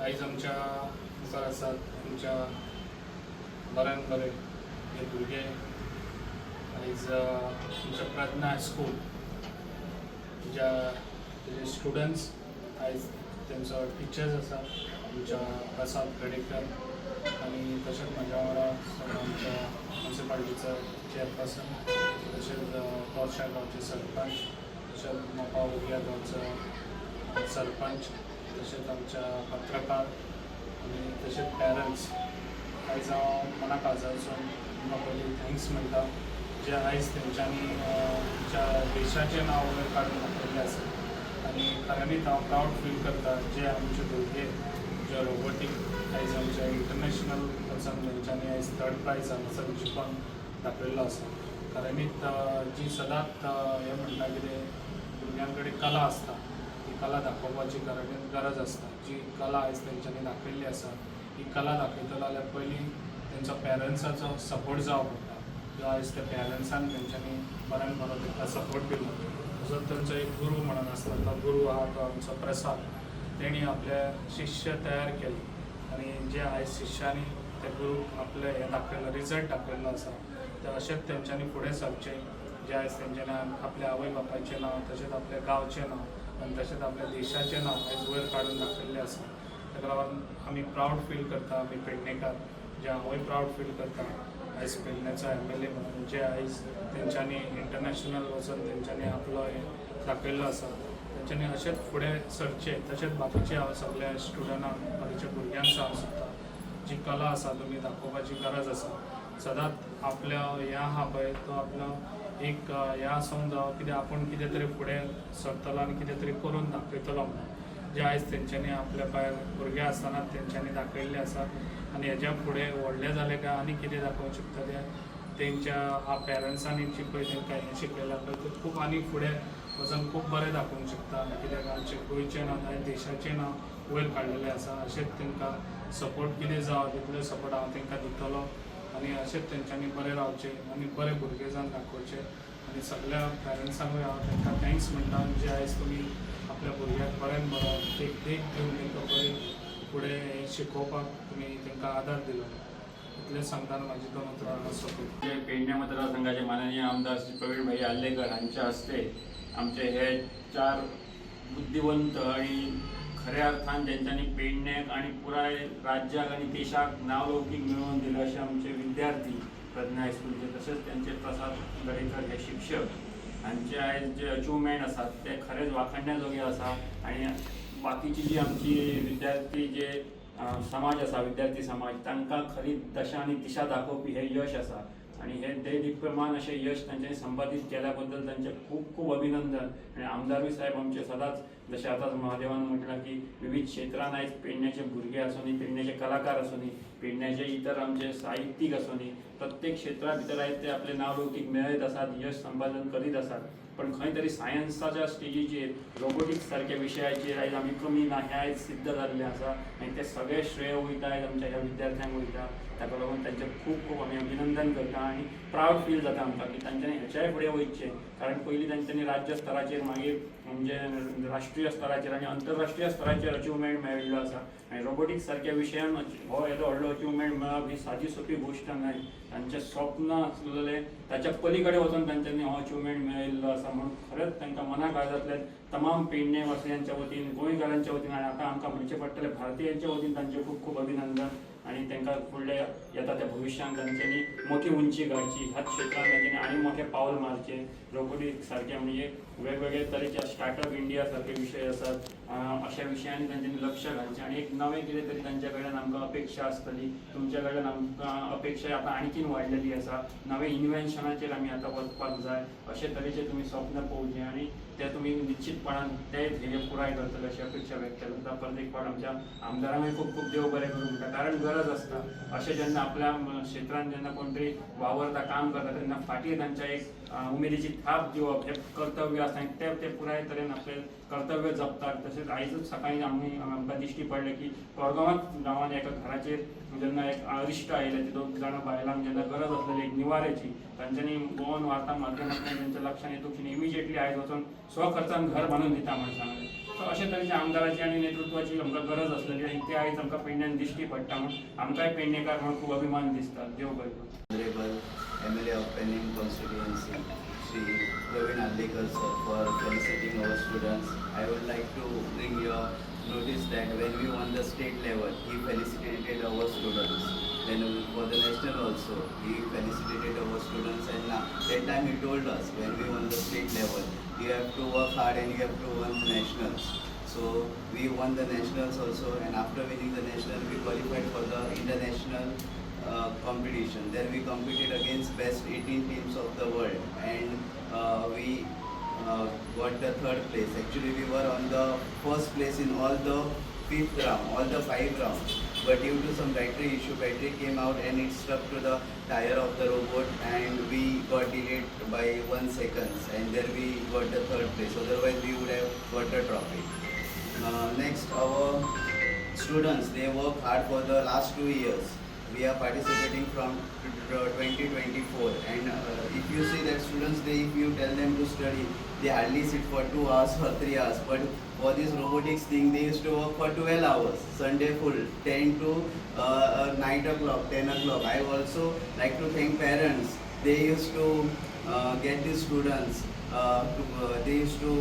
आयज आमच्या मुखार आसात आमच्या बऱ्यान बरे हे भुरगे. आयज आमच्या प्रज्ञा स्कूल ज्या तेजे स्टुडंट्स, आयज तेंचो टिचर्स आसा आमच्या प्रसाद गडेकर आनी तशेंच म्हज्या वांगडा आमच्या मुन्सिपालिटीचो चेअरपर्सन, तशेंच तोरशा गांवचे सरपंच, तशेंच मोपा उगिया गांवचो सरपंच, तशेंच आमच्या पत्रकार आनी तशेंच पॅरंट्स. आयज हांव मना काळजासून तुमकां पयलीं thanks म्हणटा, जे आयज तेंच्यांनी आमच्या देशाचें नांव वयर काडून दाखयल्लें आसा. आनी खऱ्यांनीच हांव प्रावड फील करता, जे आमचे भुरगे जे रोबोटीक आयज आमच्या इंटरनॅशनल वचून तेंच्यांनी आयज थर्ड प्रायज हांगासर जिखून दाखयल्लो आसा. खऱ्यांनीच जी सदांच हें म्हणटा, कितें भुरग्यां कडेन कला आसता, ती कला दाखोवपाची खऱ्यांनीच गरज आसता. जी कला आयज तेंच्यांनी दाखयल्ली आसा, ही कला दाखयतलो जाल्यार पयलीं तेंचो पॅरंट्साचो सपोर्ट जावो पडटा. जो आयज त्या पॅरंट्सान तेंच्यांनी बऱ्यान बरो तांकां सपोर्ट दिलो. तसोच तेंचो एक गुरू म्हणून आसता, तो गुरू आहा तो आमचो प्रसाद. तेणी आपले शिश्य तयार केले आनी जे आयज शिश्यांनी त्या गुरूक आपलें हें दाखयलां, रिजल्ट दाखयल्लो आसा, ते अशेंच तेंच्यांनी फुडें सरचें. जे आयज तेंच्यांनी आपल्या आवय बापायचें नांव, तशेंच आपल्या गांवचें नांव आनी तशेंच आपल्या देशाचें नांव आयज वयर काडून दाखयल्लें आसा. ताका लागून आमी प्रावड फील करता, आमी पेडणेकार, जे हांवूय प्रावड फील करता आयज पेडण्याचो एमएलए म्हणून, जे आयज तेंच्यांनी इंटरनॅशनल वचून तेंच्यांनी आपलो हें दाखयल्लो आसा. तेंच्यांनी अशेंच फुडें सरचें. तशेंच बाकीचे हांव सगल्या स्टुडंटांक, बाकीच्या भुरग्यांक हांव सोदता, जी कला आसा तुमी दाखोवपाची गरज आसा. सदांच आपल्या हें आहा पळय, तो आपलो एक हें आसूंक जावो, कित्याक आपूण कितें तरी फुडें सरतलो आनी कितें तरी करून दाखयतलो म्हणून. जे आयज तेंच्यांनी आपल्या भायर भुरगे आसतना तेंच्यांनी दाखयल्लें आसा आनी हेज्या फुडें व्हडले जाले काय आनी कितें दाखोवंक शकता ते तेंच्या पेरंट्सांनी जी पळय तेंकां हें शिकयलां पळय, ते खूब आनी फुडें वचून खूब बरें दाखोवंक शकता. कित्याक आमचें गोंयचें नांव आनी देशाचें नांव वयर काडलेलें आसा. अशेंच तांकां सपोर्ट कितें जावो तितलो सपोर्ट हांव तांकां दितलो आनी अशेंच तेंच्यांनी बरें रावचें आनी बरे भुरगे जावन दाखोवचे. आनी सगल्या पेरंट्सांकूय हांव तांकां thanks म्हणटा, जे आयज तुमी आपल्या भुरग्याक बऱ्यान बरो एक देख दिवन तांकां बरें फुडें हें शिकोवपाक तुमी तांकां आदार दिलो. इतलें सांगतना म्हाजी दोन उतरां हांगा सोंपयता. जे पेडणे मतदारसंघाचे माननीय आमदार श्री प्रवीण भाई आर्लेकर हांच्या हस्ते आमचे हे चार बुद्धिवंत आणि खऱ्या अर्थान ज्यांच्यानी पेडण्याक आणि पुराय राज्याक आणि देशाक नावलौकीक मिळवून दिलं असे आमचे विद्यार्थी प्रज्ञा हायस्कूलचे, तसेच त्यांचे प्रसाद गडेकर हे शिक्षक हांचे आयज जे अचिवमेंट आसात ते खरेंच वाखाणण्याजोगे आसा. आणि बाकीची जी आमची विद्यार्थी जे समाज आसा, विद्यार्थी समाज, तांकां खरी दशा आनी दिशा दाखोवपी हे यश आसा. आणि हे दैदिप्यमान अशें यश तांच्यांनी संपादीत केल्या बद्दल तांचें खूब खूब अभिनंदन. आनी आमदारूय साहेब आमचे सदांच, जशें आतां महादेवान म्हटलां की विविध क्षेत्रांत आयज पेडण्याचे भुरगे आसूनी, पेडण्याचे कलाकार आसूनी, पेडण्याचे इतर आमचे साहित्यीक आसूनी, प्रत्येक क्षेत्रा भितर आयज ते आपलें नांव लौकीक मेळयत आसात, यश संपादन करीत आसात. पण खंय तरी सायन्साच्या स्टेजीचेर, रोबोटिक्स सारक्या विशयाचेर आयज आमी कमी ना हें आयज सिद्ध जाल्लें आसा. आनी तें सगळें श्रेय वयता आयज आमच्या ह्या विद्यार्थ्यांक वयता. ताका लागून तांचें खूब खूब आमी अभिनंदन करता आनी प्रावड फील जाता आमकां की तांच्यांनी हेच्याय फुडें वयचें, कारण पयलीं तांच्यांनी राज्य स्तराचेर, मागीर म्हणजे राष्ट्रीय स्तराचेर आनी अंतरराष्ट्रीय स्तराचेर अचिवमेंट मेळिल्लो आसा. आनी रोबोटिक्स सारक्या विशयान हो येदो व्हडलो अचिवमेंट मेळप ही सादी सोंपी गोश्ट न्हय. तांचें स्वप्न आसलेलें ताच्या पली कडेन वचून तांच्यांनी हो अचिवमेंट मेळयल्लो आसा. म्हणून खरेंच तांकां मना काळजांतल्यान तमाम पेडणे वासियांच्या वतीन, गोंयकारांच्या वतीन आनी आतां आमकां म्हणचें पडटलें भारतीयांच्या वतीन तांचें खूब खूब अभिनंदन. आनी तांकां फुडल्या येता त्या भविश्यांत तांच्यांनी मोठी उंची काडची, ह्याच क्षेत्रांत तांच्यांनी आनी मोठें पावल मारचें. रोबोटिक्स सारकें म्हणजे वेगवेगळे तरेचे स्टार्टअप इंडिया सारके विशय आसात, अशा विशयांनी तांच्यांनी लक्ष घालचें आनी एक नवें कितें तरी तांच्या कडल्यान आमकां अपेक्षा आसतली. तुमच्या कडल्यान आमकां अपेक्षा आतां आणखीन वाडलेली आसा. नवे इन्व्हेन्शनाचेर आमी आतां वचपाक जाय, अशे तरेचे तुमी स्वप्न पळोवचें आनी ते तुमी निश्चितपणान ते ध्येय पुराय करतले अशी अपेक्षा व्यक्त करता. परत एक फावट आमच्या आमदारांकूय खूब खूब देव बरें करूं म्हणटा, कारण गरज आसता अशें जेन्ना आपल्या क्षेत्रांत जेन्ना कोण तरी वावरता, काम करता, तेन्ना फाटीं तांच्या एक उमेदीची थाप दिवप हें कर्तव्य आसता आनी ते ते पुराय तरेन आपलें कर्तव्य जपतात. तशेंच आयजूच सकाळीं आमी आमकां दिश्टी पडलें की कोरगांवांत गांवांत एका घराचेर जेन्ना एक अरिश्ट आयलें, ती दोग जाणां बायलांक जेन्ना गरज आसलेली एक निवाऱ्याची, तांच्यांनी गोवन वार्ता माध्यमांतल्यान तांच्या लक्षात येतूच इमिजिएटली आयज वचून स्वखर्चान घर बांदून दिता म्हण सांगलें. सो अशे तरेच्या आमदाराची आनी नेतृत्वाची आमकां गरज आसलेली आनी ते आयज आमकां पेडण्यान दिश्टी पडटा म्हूण आमकांय पेडणेकार म्हूण खूब अभिमान दिसता. देव बरें करूं. Honorable MLA of Penang constituency, Shri Praveen Arlekar sir, for felicitating our students. I would like to bring your notice that when we won the state level, he felicitated our students. Then for the national also, he felicitated our students, and now, that time he told us when we won the state level, you have to work hard and you have to won nationals. So we won the nationals also, and after winning the national, we qualified for the international competition. There we competed against best 18 teams of the world, and we got the third place. Actually, we were on the first place in all the fifth round, all the five rounds. But due to some battery issue, battery came out and it stuck to the tire of the robot, and we got delayed by 1 second, and there we got the third place. Otherwise, we would have got the trophy. Next, our students, they work hard for the last 2 years. We are participating from 2024, and if you see that students, they, if you tell them to study, they hardly sit for 2 hours or 3 hours, but for this robotics thing they used to work for 12 hours, Sunday full, 10 to 9 o'clock, 10 o'clock. I also like to thank parents. They used to get the students they used to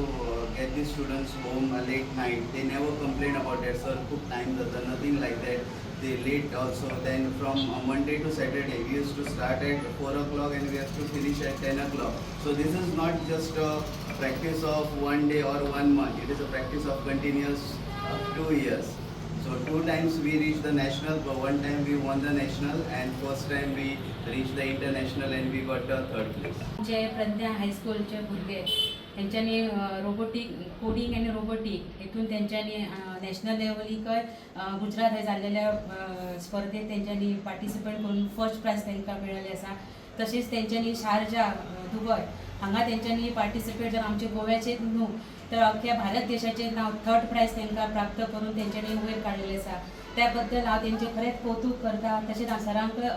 get the students home late night. They never complain about that, sir, खूप time जाता, nothing like that. They late also. Then from Monday to Saturday, we used to start at 4 o'clock and we have to finish at 10 o'clock. So this is not just a practice of one day or one month. It is a practice of continuous 2 years. So two times we reached the national, but one time we won the national, and first time we reached the international and we got the third place. आमचे प्रज्ञा हायस्कूलचे भुरगे तेंच्यांनी robotic coding आनी robotic हेतून तेंच्यांनी national लेवलीकय Gujarat थंय जाल्लेल्या स्पर्धेत तेंच्यांनी participate करून फर्स्ट प्रायज तांकां मेळिल्लें आसा. तशेंच तेंच्यांनी शारजा, दुबय हांगा तेंच्यांनी पार्टिसिपेट जावन आमच्या गोव्याचें न्हू तर अख्ख्या भारत देशाचें नांव थर्ड प्रायज तांकां प्राप्त करून तेंच्यांनी वयर काडलेलें आसा. त्या बद्दल हांव तेंचें खरेंच कौतूक करता. तशेंच हांव सरांकय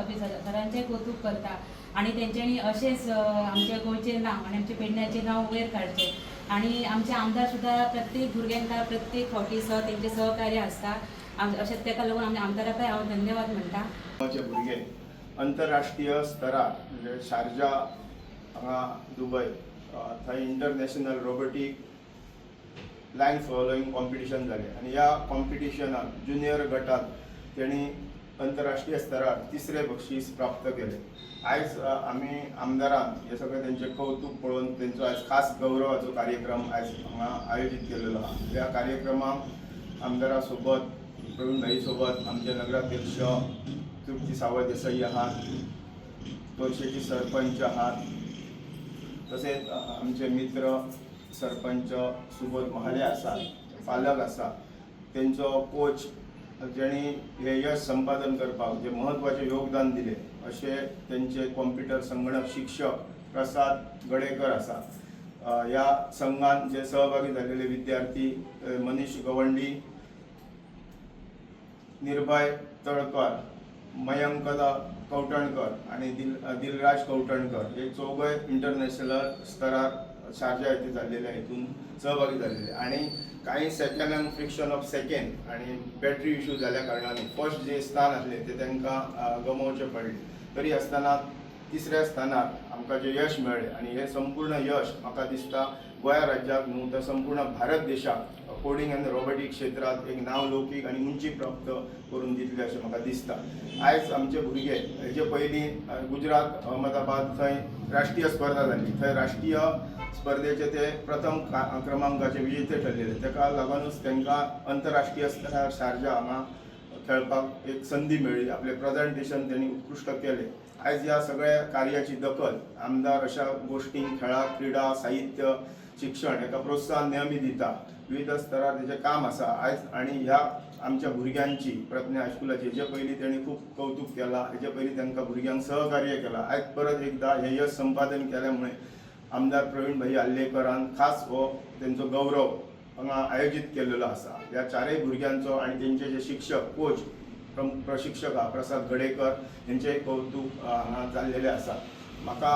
सरांचें कौतूक करता आनी तेंच्यांनी अशेंच आमच्या गोंयचें नांव आनी आमच्या पेडण्याचें नांव वयर काडचें. आनी आमचे आमदार सुद्दां प्रत्येक भुरग्यांक प्रत्येक फावटी तेंचें सहकार्य आसता. अशें तेका लागून आमच्या आमदाराकय हांव धन्यवाद म्हणटा. गांवचे भुरगे अंतरराष्ट्रीय स्तरार, म्हणजे शारजा हांगा, दुबय थंय international robotic line following competition जालें आनी ह्या कॉम्पिटिशनात ज्युनियर गटात तेणी अंतरराष्ट्रीय स्तरार तिसरें बक्षीस प्राप्त केलें. आयज आमी आमदारान हे सगळें तेंचें कौतूक पळोवन तेंचो आयज खास गौरवाचो कार्यक्रम आयज हांगा आयोजीत केलेलो आहा. ह्या कार्यक्रमाक आमदारा सोबत, प्रवीण भाई सोबत आमचे नगराध्यक्ष तृप्ती सावळ देसाई आहात, तोरशेची सरपंच आहात, तसेच आमचे मित्र सरपंच सुबोध महाले आसात, पालक आसा, तेंचो कोच जेणी हे यश संपादन करपाक जे म्हत्वाचें योगदान दिलें अशे तेंचे कॉम्प्युटर संगणक शिक्षक प्रसाद गडेकर आसा. ह्या संघान जे सहभागी झालेले विद्यार्थी मनीष गवंडी, निर्भय तळकर, मयंक कवठणकर आणि दिलराज कवठणकर हे चौगय इंटरनॅशनल स्तरार शारजा येथे झालेल्या हितून सहभागी झालेले आणि काही second and friction of second आणि बॅटरी इशू जाल्या कारणान फर्स्ट जे स्थान आसलें ते तांकां गमोवचें पडलें. तरी आसतना तिसऱ्या स्थानार आमकां जें यश मेळ्ळें आनी हें संपूर्ण यश म्हाका दिसता गोंया राज्याक न्हू तर संपूर्ण भारत देशाक कोडिंग आनी रोबोटीक क्षेत्रांत एक नांव लौकीक आनी उंची प्राप्त करून दितलें अशें म्हाका दिसता. आयज आमचे भुरगे हेजे पयलीं गुजरात अहमदाबाद थंय राष्ट्रीय स्पर्धा जाल्ली. थंय राष्ट्रीय स्पर्धेचे ते प्रथम क्रमांकाचे विजेते ठरलेले. ताका लागूनच तांकां अंतरराष्ट्रीय स्तरार शारजा हांगा खेळपाक एक संदी मेळ्ळी. आपलें प्रेझेंटेशन तेणी उत्कृश्ट केलें. आयज ह्या सगळ्या कार्याची दखल आमदार अशा गोश्टींक, खेळा, क्रिडा, साहित्य, शिक्षण हेका प्रोत्साहन नेहमी दिता. विविध स्तरार तेजें काम आसा. आयज आनी ह्या आमच्या भुरग्यांची प्रज्ञा हायस्कुलाची हेजे पयलीं तेणी खूब कौतूक केलां. हेजे पयलीं तांकां भुरग्यांक सहकार्य केलां. आयज परत एकदां हें यश संपादन केल्या मुळे आमदार प्रवीण भाई आर्लेकरान खास हो तेंचो गौरव हांगा आयोजीत केलेलो आसा. ह्या चारय भुरग्यांचो आनी तेंचे जे शिक्षक, कोच, प्रशिक्षक आहा प्रसाद गडेकर हेंचेय कौतूक हांगा जाल्लेलें आसा. म्हाका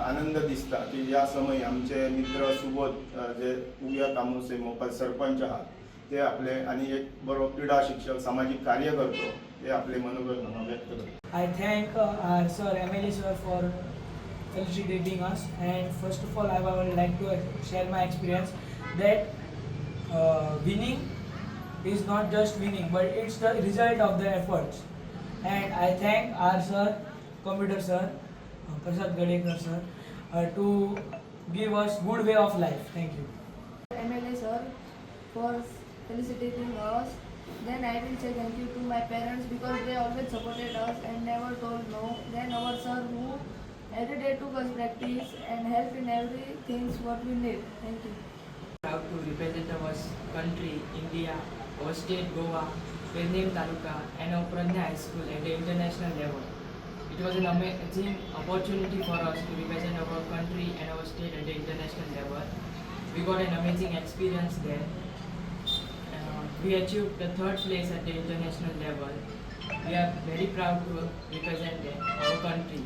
आनंद दिसता की ह्या समय आमचे मित्र सुबोध, जे उग्या तामोसे मोपा सरपंच आहात, ते आपले आनी एक बरो क्रिडा शिक्षक, सामाजीक कार्यकर्तो, ते आपले मनोगत हांगा व्यक्त करतात. I thank our sir, MLA sir, for felicitating us. And first of all, I would like to share my experience that winning is not just winning, but it's the result of the efforts. And I thank our sir, computer sir, Prasad Gadekar sir, to give us good way of life. Thank you. MLA sir for felicitating us. Then I will say thank you to my parents because they always supported us and never told no. Then our sir who every day took us practice and help in every things what we need. Thank you. Proud to represent our country, India, our state Goa, Pernem Taluka and our Pradnya High School at the international level. It was an amazing opportunity for us to represent our country and our state at the international level. We got an amazing experience there. We achieved the third place at the international level. We are very proud to represent our country.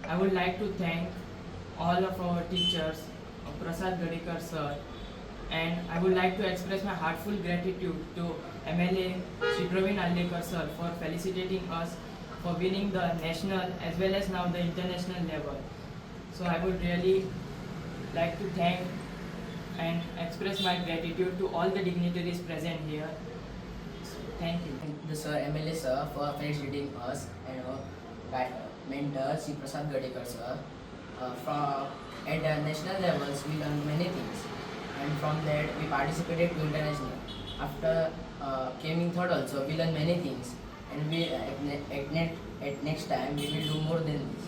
I would like to thank all of our teachers, Prasad Gadekar sir, and I would like to express my heartfelt gratitude to MLA Shri Praveen Alekar sir for felicitating us for winning the national as well as now the international level. So I would really like to thank and express my gratitude to all the dignitaries present here. So, thank you. The sir, MLA sir, for felicitating us and our mentor Sri Prasad Gadekar sir. From at the national levels we learned many things, and from that we participated to international. After came in third also, we learned many things, and we at next time we will do more than this.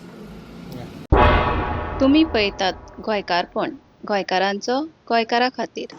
तुमी पळयतात गोंयकारपण, गोंयकारांचो गोंयकारा खातीर.